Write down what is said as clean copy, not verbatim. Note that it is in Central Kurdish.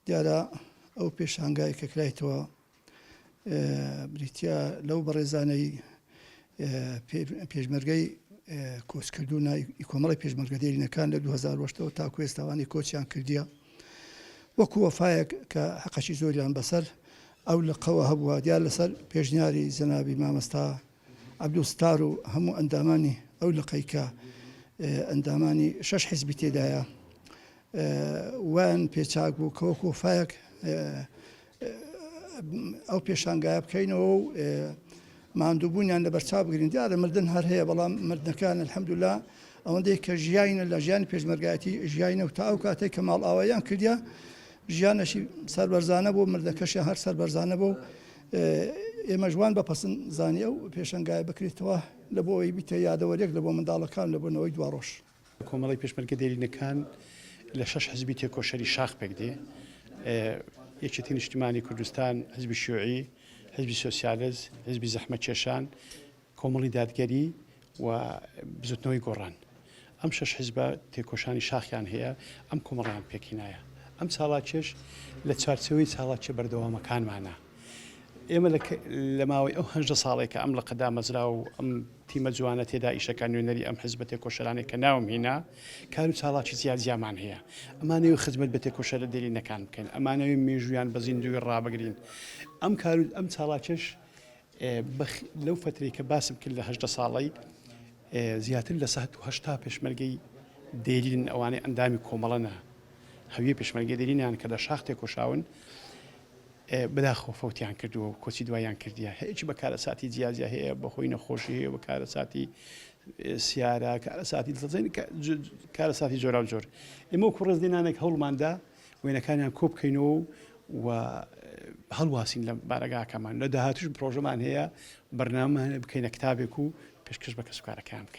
دیارە ئەو پێشانگای کە کرایتەوە بریتە لەو بەڕێزانەی پێشمەرگەی کۆچکردوو کۆمەڵی پێشمەرگە دێرینەکان لە 2010ەوە تاکو ئێستاوانی کۆچیان کردیە وەکو وەفایەک کە حەقەشی زۆریان بەسەر ئەو لقەوە هەبووە دیار لەسەر پێشنیاری جەنابی مامەستا عەبدولستار و هەموو ئەندامانی ئەو لقەی کە ئەندامانی شەش حیزبی تێدایە وایان پێچاک بوو کە وەکو وەفایەک ئەو پێشانگایە بکەینەوە و ماندووبوونیان لەبەرچاو بگرین. دیارە مردن هەر هەیە، بەڵام مردنەکان الحمدللە ئەوەندەی کە ژیاینە لە ژیانی پێشمەرگایەتی ژیاینە و تا ئەو کاتێک کە ماڵئاواییان کردیە ژیانەشی سەربەرزانە بوو، مردەکەشیان هەر سەربەرزانە بوو. ئێمەش وان بە پەسند زانی ئەو پێشەنگایە بکرێتەوە لە بۆ ئەوەی بیتە یادەوەریەک لە بۆ منداڵەکان لە بۆ نەوەی دواڕۆژ. کۆمەڵەی پێشمەرگە دێرینەکان لە شەش حزبی تێکۆشەری شاخ پێک دێ، یەکێتی نیشتیمانی کوردستان، حزبی شیوعی، حزبی سۆسیالست، حزبی زەحمەتکێشان، کۆمەڵی دادگەری و بزوتنەوەی گۆڕان. ئەم شەش حزبە تێکۆشانی شاخیان هەیە، ئەم کۆمەڵەیان پێکهینایە. ئەم چاڵاکیەش لە چوارچێوەی چاڵاکیە بەردەوامەکانمانە. ئێمە لە ماوەی ئەو 18 ساڵەی کە ئەم لقە دامەزرا و ئەم تیمە جوانە تێدا ئیشەکە نوێنەری ئەم حزبە تێکۆشەرانەی کە ناوم هینا کار و چاڵاکی جیا جیامان هەیە ئەمانەوێ خزمەت بە تێکۆشەرە دێرینەکان بکەین ئەمانەوێ مێژوویان بە زیندووی ڕابگرین ئەم کار و ئەم چاڵاکیش لەو فترەی کە باسم کرد لە 18 ساڵەی زیاتر لە 180 پێشمەرگەی دێرین ئەوانەی ئەندامی کۆمەڵەنە هەویە پێشمەرگە دێرینیان کە لە شاخ تێکۆشاون بەداخەوە فەوتیان کردووە و کۆچی دواییان کردیە هەیەکی بە کارەساتی جیاجیا هەیە بەهۆی نەخۆشی هەیە بە کارەساتی سیارە کارەساتی دڵتەزێن کارەساتی جۆراو جۆر ئێمە وەکو ڕێزلێنانێک هەوڵماندا وێنەکانیان کۆ بکەینەوە و هەڵواسین لە بارەگاکەمان لە داهاتوش پرۆژەمان هەیە بەرنامەمان هەیە بکەینە کتابێک و پێشکەش بە کەسوکارەکەیان بکەین.